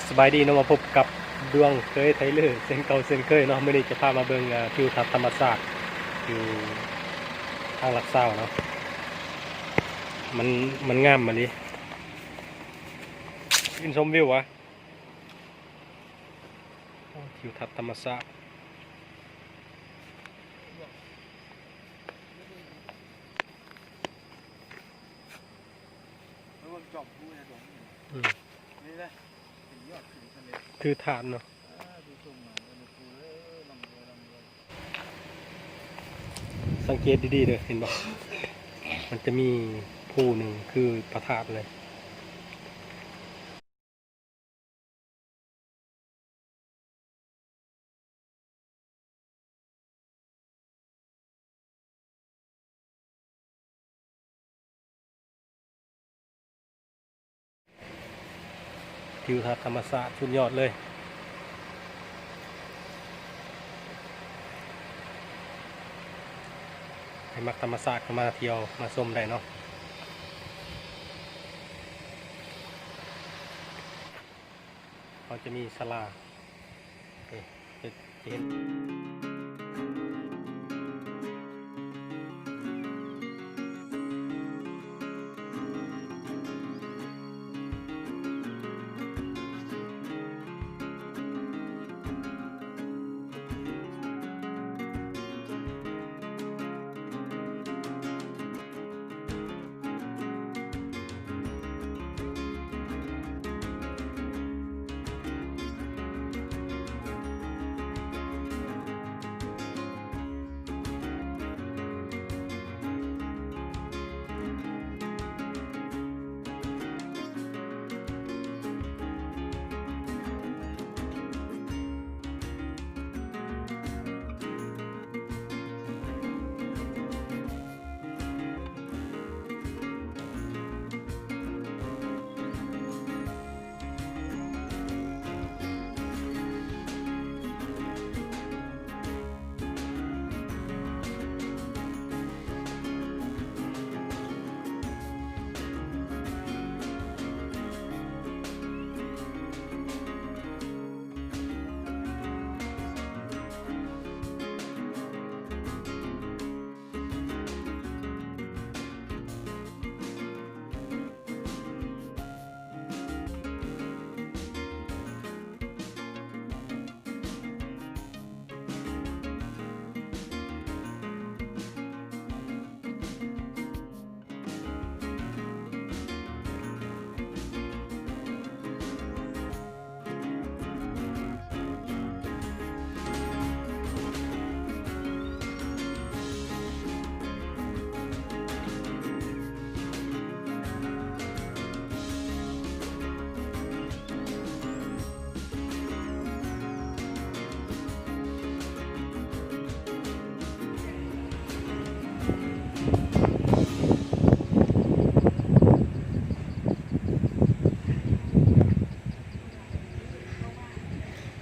ສະບາຍດີເນາະ ມາພົບກັບດວງເຄີຍໄທເລີເຊັ່ນເກົ່າເຊັ່ນເຄີຍເນາະ. ມື້ນີ້ຈະພາມາເບິ່ງ ເອີ ທິວທັດທຳມະຊາດຢູ່ທາງຫຼັກຊາວເນາະ. ມັນ ມັນງາມມາລີ ຊື່ນຊົມວິວຫວາ. ໂອ້ ທິວທັດທຳມະຊາດ. ອືມ ຄືຖາດເນາະ. ສັງເກດດີໆເດີ ເຫັນບໍ່? ມັນຈະມີພູໜຶ່ງຄືພະທາດເລີຍ. ທິວທັດທຳມະຊາດສຸດຍອດເລີຍ. ໃຜມັກທຳມະຊາດກໍມາທ່ຽວມາຊົມໄດ້ເນາະ. ເຂົາຈະມີສາລາ ເອີ ຈະ ຈະເຫັນ.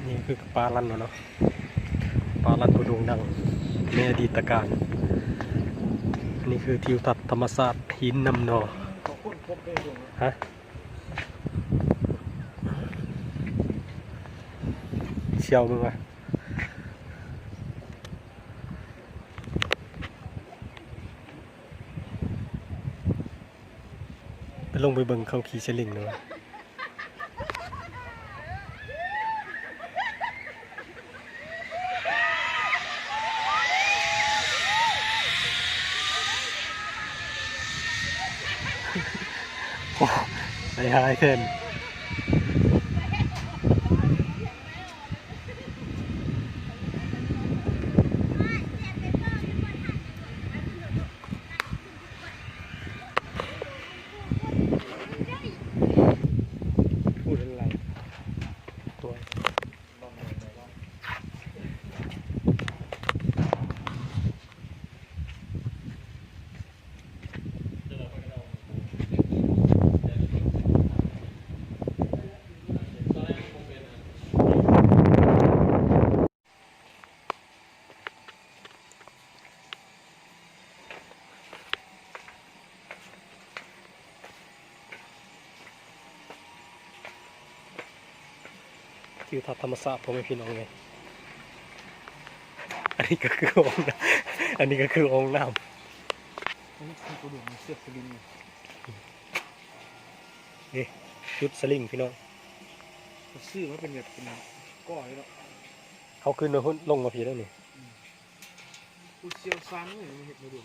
ນີ້ຄືປາລັນເນາະ ປາລັນຜູ້ໂດ່ງດັງໃນອະດີດຕະການ. ນີ້ຄືທິວທັດທຳມະຊາດຫີນນ້ຳໜໍ່. ຮະ? ສ່ຽວເບິ່ງວ່າ ໄປລົງໄປເບິ່ງເຂົາຂີ່ສະລິງເນາະ. ໂອ້ ໄດ້ຮ້າຍແທ້. ເ ທິວທັດທຳມະຊາດ ພໍ່ແມ່ພີ່ນ້ອງເອີຍ. ອັນນີ້ກໍຄືຫ້ອງນ້ຳ ອັນນີ້ກໍຄືຫ້ອງນ້ຳ. ອັນນີ້ຄືກະດູກເສືອກສະລິງນີ້ ນີ້ຈຸດສະລິງພີ່ນ້ອງ. ເຂົາຊື້ມາເປັນແບບເປັນກ້ອນເລີຍເນາະ. ເຂົາຂຶ້ນລົງມາພີ້ແລ້ວນີ້. ອືມ ຜູ້ຊ່ຽວຊານເລີຍມາເຮັດມາດູ.